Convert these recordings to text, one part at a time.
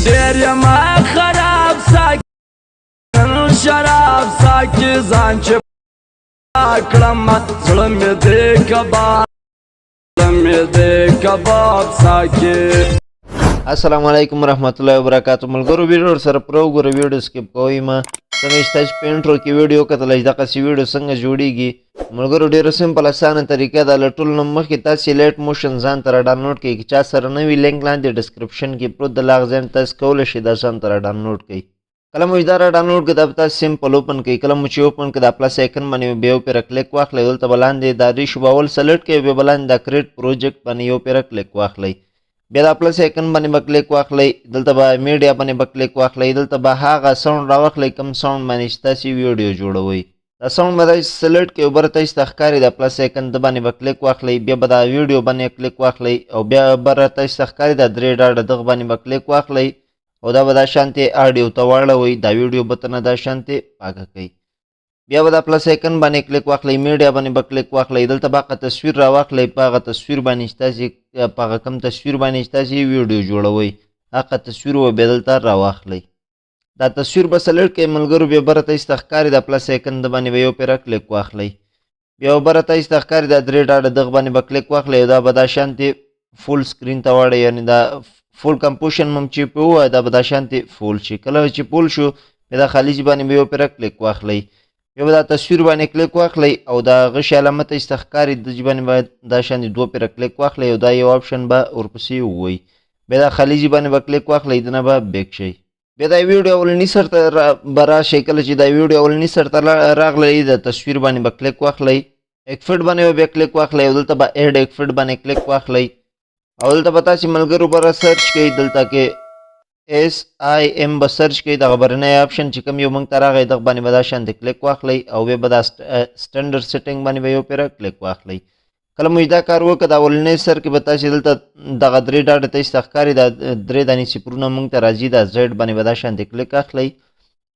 ډېر یمه خراب ساکي، شراب ساکي، ځان چې کړم، زړه مې دې کباب، زړه مې دې کباب ساکي. السلام علیکم ورحمت الله وبرکاتو. ملګرو، ویډیو سره پرو ګورو، ویډیو سکیپ کوئ ما. څنګه چې تاسو په انټرو کې ویډیو کتل چې دغسې ویډیو څنګه جوړیږي، ملګرو، ډېره سمپل اسانه طریقه ده. له ټولو نه مخکې تاسې الیټ موشن ځان ته را ډاونلوډ کړئ. که چا سره نه وي، لینک لاندې ډسکرپشن کې پروت د لاغ ځای نه تاسو کولی شئ دا ځان ته را ډاونلوډ کړئ. کله مو چې دا را ډاونلوډ کړئ، دا به تاسو سمپل اوپن کړئ. کله مو چې اوپن کړئ، دا پلس آیکن باندې بیا یو پیره کلیک واخلئ. دلته به لاندې دا ریشو به اول سلیکټ کړئ، بیا به لاندې دا کریټ پروجیکټ باندې یو پیره کلیک واخلئ. بیا دا پلس آیکن باندې به کلیک واخلئ، دلته به میډیا باندې به کلیک واخلئ، دلته به هغه ساونډ راواخلئ کوم ساونډ باندې چې تاسې ویډیو جوړوئ. دا ساونډ به تاسې سلیکټ کړئ، بره تاسې ته ښکاري دا پلس آیکن، د باندې به کلیک واخلئ. بیا به دا ویډیو باندې کلیک واخلئ او بیا بره تاسې ته ښکاري دا درې ډاډه، دغه باندې به کلیک واخلئ او دا به دا شانتې آډیو ته واړوئ. دا ویډیو به ترنه دا شانتې پاکه کړئ. بیا به دا پلس آیکن باندې کلیک واخلئ، میډیا باندې به کلیک واخلئ، دلته به هغه تصویر راواخلئ، په هغه تصویر باندې چې تاسې په هغه کوم تصویر باندې چې تاسې ویډیو جوړوئ، هغه تصویر به بیا دلته راواخلئ. دا تصویر به سلیکټ کړئ ملګرو. بیا بره تاسې ته ښکاري دا پلس آیکن، د باندې به یو پیره کلیک واخلئ. بیا بره تاسې ته ښکاري دا درې ډاډه، دغه باندې به کلیک واخلئ او دا به دا شانتې فول سکرین ته واړئ، یعنې دا فول کمپوشن مم چې په ووایه، دا به دا شانتې فول شي. کله چې فول شو، بیا دا خالي ځای باندې به یو پیره کلیک واخلئ. بیا به دا تصویر باندې کلیک واخلئ او دا غشي علامه تاسې ته ښکاري، د ځای باندې به دا شانتې دوه پیره کلیک واخلئ او دا یو آپشن به ورپسې ووایي. بیا دا خالي ځای باندې به کلیک واخلئ، دنه به بیک شئ. بیا دا ویډیو اولني سر ته به راشئ. کله چې دا ویډیو اولني سر ته راغلی، د تصویر باندې به کلیک واخلئ، اکفټ باندې به بیا کلیک واخلئ او دلته به ایډ اکفټ باندې کلیک واخلئ او دلته به تاسې ملګرو بره سرچ کړئ. دلته کې اس آی ام به سرچ کړئ. دغه برنی آپشن چې کوم یو موږ ته راغی، دغه باندې به دا شان د کلیک واخلئ او بیا به دا سټنډرډ سیټینګ باندې به یو پیره کلیک واخلئ. کله مو چې دا کار وکړ، دا اولنی سر کې به تاسې دلته دغه درې ډاډه تاسې ته ښکاري، دا درې دانې صفرونه موږ ته راځي، دا زیډ باندې به دا شان د کلیک اخلئ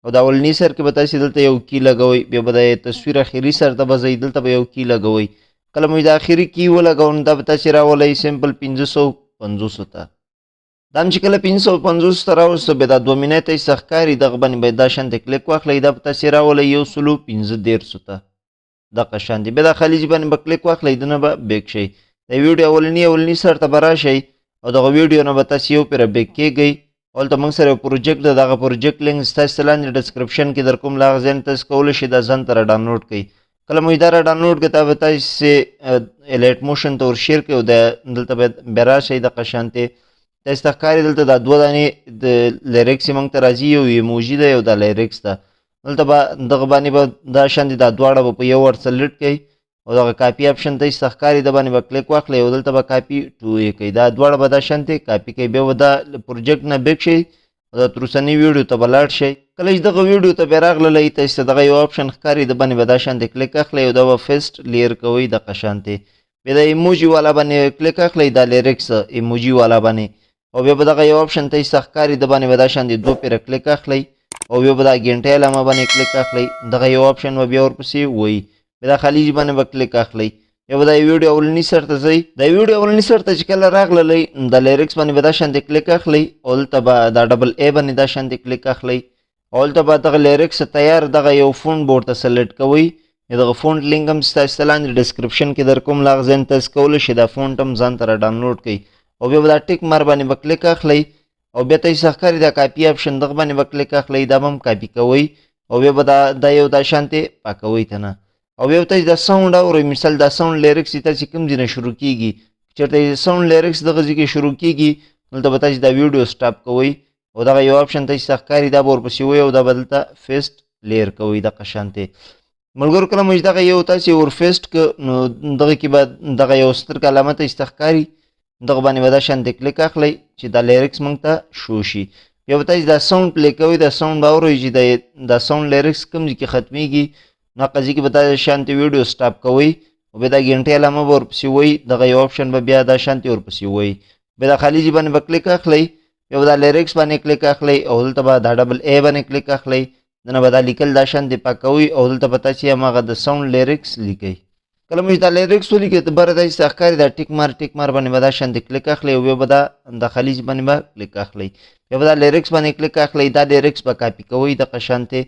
او دا اولنی سر کې به تاسې دلته یو کی لګوئ. بیا به د تصویر اخري سر ته به ځئ، دلته به یو کی لګوئ. کله مو چې دا اخري کی ولګوئ، نو دا به تاسې راولئ سمپل 550 ته. دا هم چې کله 550 ته راوستو، بیا دا دوه مینې تاسې ته ښکاري، دغه باندې به دا شان د کلیک واخلئ. دا به تاسې راولئ 135 ته، دغه شان دی. بیا دا خالي ځای باندې به کلیک واخلئ، دنه به بیک شئ. د ویډیو اولني سر ته به راشئ او دغه ویډیو نه به تاسې یو پیره بیک کېږئ. هلته موږ سره یو پروجیکټ ده، دغه پروجیکټ لینک ستاسې لاندې ډسکرپشن کې در کوم، له هغه ځای نه تاسې کولی شئ دا ځان ته را ډاونلوډ کړئ. کله مو چې دا را ډاونلوډ کړئ، دا به تاسې الیټ موشن ته ور شیر کړئ او دلته به بیا راشئ. دغه شانتې تاسې ته ښکاري دلته دا دوه دانې د لیریکس یې موږ ته راځي، یو ایموجي ده، یو دا لیریکس ده. دلته به دغه باندې به دا شان دي، دا دواړه به په یو ور سلیکټ کړئ او دغه کاپي آپشن تاسې ته ښکاري، د باندې به کلیک واخلئ او دلته به کاپي ټو یې کړئ. دا دواړه به دا شان دي کاپي کړئ. بیا به دا پروجیکټ نه بیک شئ او دا تر اوسنۍ ویډیو ته به لاړ شئ. کله چې دغه ویډیو ته بیا راغللی، تاسې ته دغه یو آپشن ښکاري، د باندې به دا شان دي کلیک اخلئ او دا به فیسټ لیر کوئ دغه شان دی. بیا د ایموجي والا باندې کلیک اخلئ، دا لیریکس ایموجي والا باندې، او بیا به دغه یو آپشن تاسې ته ښکاري، د باندې به دا شان دي دوه پیره کلیک اخلئ او بیا به دا ګنټې علامه باندې کلیک اخلئ، دغه یو آپشن به بیا ورپسې وایي. بیا دا خالي ځای باندې به کلیک اخلئ. بیا به دا ویډیو اولني سر ته ځئ. دا ویډیو اولني سر ته چې کله راغللی، دا لیریکس باندې به دا شان دي کلیک اخلئ او دلته به دا ډبل ای باندې دا شان دي کلیک اخلئ او دلته به دغه لیریکس تیار دغه یو فونټ به ورته سلیکټ کوئ. دغه فونټ لینک هم ستاسې ته لاندې ډسکرپشن کې در کوم، له هغه ځای نه تاسې کولی شئ دا فونټ هم ځان ته را ډاونلوډ کړئ. او بیا به دا ټیک مار باندې به کلیک اخلئ او بیا تاسې ته ښکاري دا کاپي آپشن، دغه باندې به کلیک اخلئ، دا به هم کاپي کوئ او بیا به دا یو دا شانتې پاکوئ ته نه. او بیا به تاسې دا ساونډ اورئ. مثال دا ساونډ لیریکس چې تاسې کوم ځای نه شروع کېږي، چېرته یې ساونډ لیریکس دغه ځای کې شروع کېږي، دلته به تاسې دا ویډیو سټاپ کوئ او دغه یو آپشن تاسې ته ښکاري، دا به ورپسې وایي او دا به دلته فیسټ لیر کوئ دغه شانتې. ملګرو، کله مو چې دغه یو تاسې ور فیسټ کړ، نو دغه کې به دغه یو سترګه علامه تاسې ته ښکاري، دغه باندې به دا شان د کلیک اخلئ چې دا لیریکس موږ ته شو شي. بیا به تاسې دا ساونډ پلی کوئ، دا ساونډ به اورئ چې دا ساونډ لیریکس کوم ځای کې ختمېږي، نو هغه ځای کې به دا شانتې ویډیو سټاپ کوئ او بیا دا ګنټې علامه به ورپسې وایي، دغه یو آپشن به بیا دا شانتې ورپسې وایي. بیا دا خالي ځای باندې به کلیک اخلئ، بیا به دا لیریکس باندې کلیک اخلئ او دلته به دا ډبل ای باندې کلیک اخلئ، دنه به دا لیکل دا شان دې پاکوئ او دلته به تاسې هماغه د ساونډ لیریکس لیکئ. کله مو چې دا lyrics ولیکئ ته بره داسې ښکاري دا ټیک مار ټیک مار باندې به دا شانتې کلیک اخلئ او بیا به دا د خلیج باندې به کلیک اخلئ، بیا به دا lyrics باندې کلیک اخلئ، دا lyrics به کاپي کوئ دغه شانتې،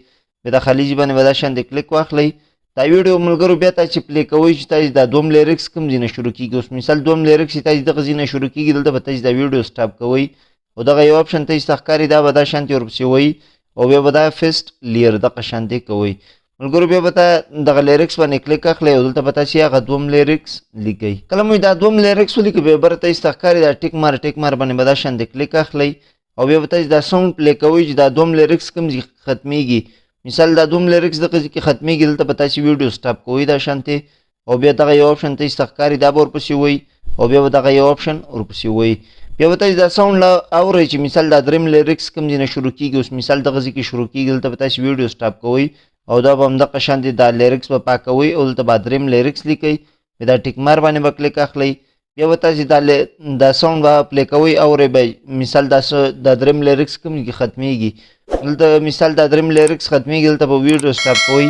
بیا د خلیج باندې به دا شانتې کلیک واخلئ. دا ویډیو ملګرو بیا تاسې play کوئ چې تاسې دا دوم lyrics کوم ځای نه شروع کېږي. اوس مثال دوم lyrics چې تاسې دغه ځای نه شروع کېږي، دلته به تاسې دا ویډیو stop کوئ او دغه یو option تاسې ته ښکاري دا به دا شانتې ورپسې وایي او بیا به دا paste layer دغه شانتې کوئ. ملګرو بیا به تا دغه lyrics باندې کلیک اخلئ او دلته به تاسې هغه دوم lyrics لیکئ. کله مو دا دوم lyrics ولیکئ بیا بره تاسې ته ښکاري دا ټیک مار ټیک مار باندې به دا شانتې کلیک اخلئ او بیا به تاسې دا sound play کوئ چې دا دوم lyrics کوم ځای ختمېږي. مثال دا دوم lyrics دغه ځای کې ختمېږي، دلته به تاسې ویډیو stop کوئ دا شانتې او بیا دغه یو option تاسې ته ښکاري دا به ورپسې وایي او بیا به دغه یو option ورپسې وایي. بیا به تاسې دا sound له اورئ چې مثال دا دریم lyrics کوم ځای نه شروع کېږي. اوس مثال دغه ځای کې شروع کېږي، دلته به تاسې ویډیو stop کوئ او دا به همدغه شان دی دا lyrics به پاکوئ او دلته به دریم lyrics لیکئ، بیا دا ټیک مار باندې به کلیک اخلئ، بیا به تاسې دا sound به play کوئ اورئ به مثال دا دریم lyrics کوم کې ختمېږي. دلته مثال دا دریم lyrics ختمېږي، دلته به ویډیو stop کوئ،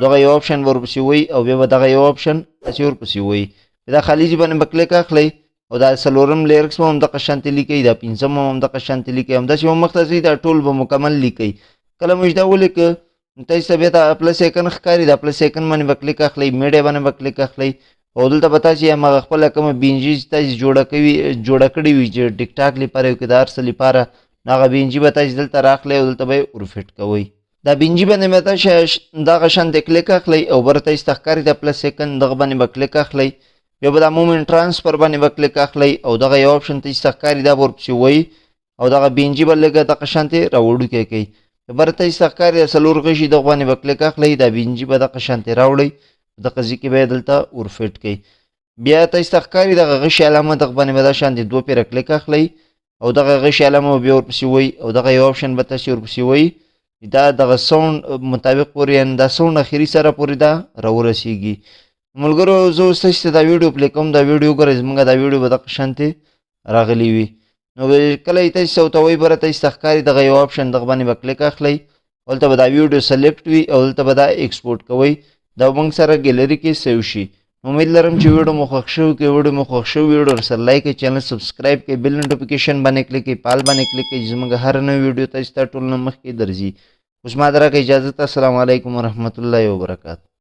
دغه یو option به ورپسې وایي او بیا به دغه یو option تاسې ورپسې وایي. بیا دا خالي ځای باندې به کلیک اخلئ او دا څلورم lyrics به همدغه شانتې لیکئ، دا پنځم به همدغه شانتې لیکئ، همداسې به مخته ځئ، دا ټول به مکمل لیکئ. کله مو چې دا ولیکه تاسې ته بیا دا plus icon ښکاري، دا plus icon باندې به کلیک اخلئ، میډیا باندې به کلیک اخلئ او دلته به تاسې هماغه خپله کومه PNG چې تاسې جوړه کړې وي چې ټیک ټاک لپاره او که د هر څه لپاره، نو هغه PNG به تاسې دلته راخلئ او دلته به یې ورفټ کوئ. دا PNG باندې به تاسې دغه شان دی کلیک اخلئ او بره تاسې ته ښکاري دا plus icon دغه باندې به کلیک اخلئ، بیا به دا movie transfer باندې به کلیک اخلئ او دغه یو option تاسې ته ښکاري دا به ورپسې وایي او دغه PNG به لږه دغه شانتې راوړوکی کوي. بره تاسې ته ښکاري دا څلور غشي دغه باندې به کلیک اخلئ، دا PNG به دغه شانتې راوړئ، دغه ځای کې به یې دلته ورفټ کړئ. بیا تاسې ته ښکاري دغه غشي علامه دغه باندې به دا شانتې دوه پیره کلیک اخلئ او دغه غشي علامه به بیا ورپسې وایي او دغه یو option به تاسې ورپسې وایي دا دغه sound مطابق پورې، یعنې دا sound اخري سره پورې دا راورسېږي. ملګرو زه اوس تاسې ته دا ویډیو play کوم، دا ویډیو وګورئ، زموږ دا ویډیو به دغه شانتې راغلي وي. نو کله یې تاسې ورته وایي بره تاسې ته ښکاري دغه یو option دغه باندې به کلیک اخلئ، دلته به دا ویډیو select وي او دلته به دا export کوئ، دا موږ سره ګیلري کې save شي. امید لرم چې ویډیو مو خوښ شو. که ویډیو مو خوښ شو ویډیو ورسره like کړئ، channel subscribe کړئ، bell notification باندې کلیک کړئ، په all باندې کلیک کړئ چې زموږ هره نوې ویډیو تاسو ته ټول نه مخکې درځي. اوس ما درکړه اجازه ته. السلام علیکم ورحمت الله وبرکاته.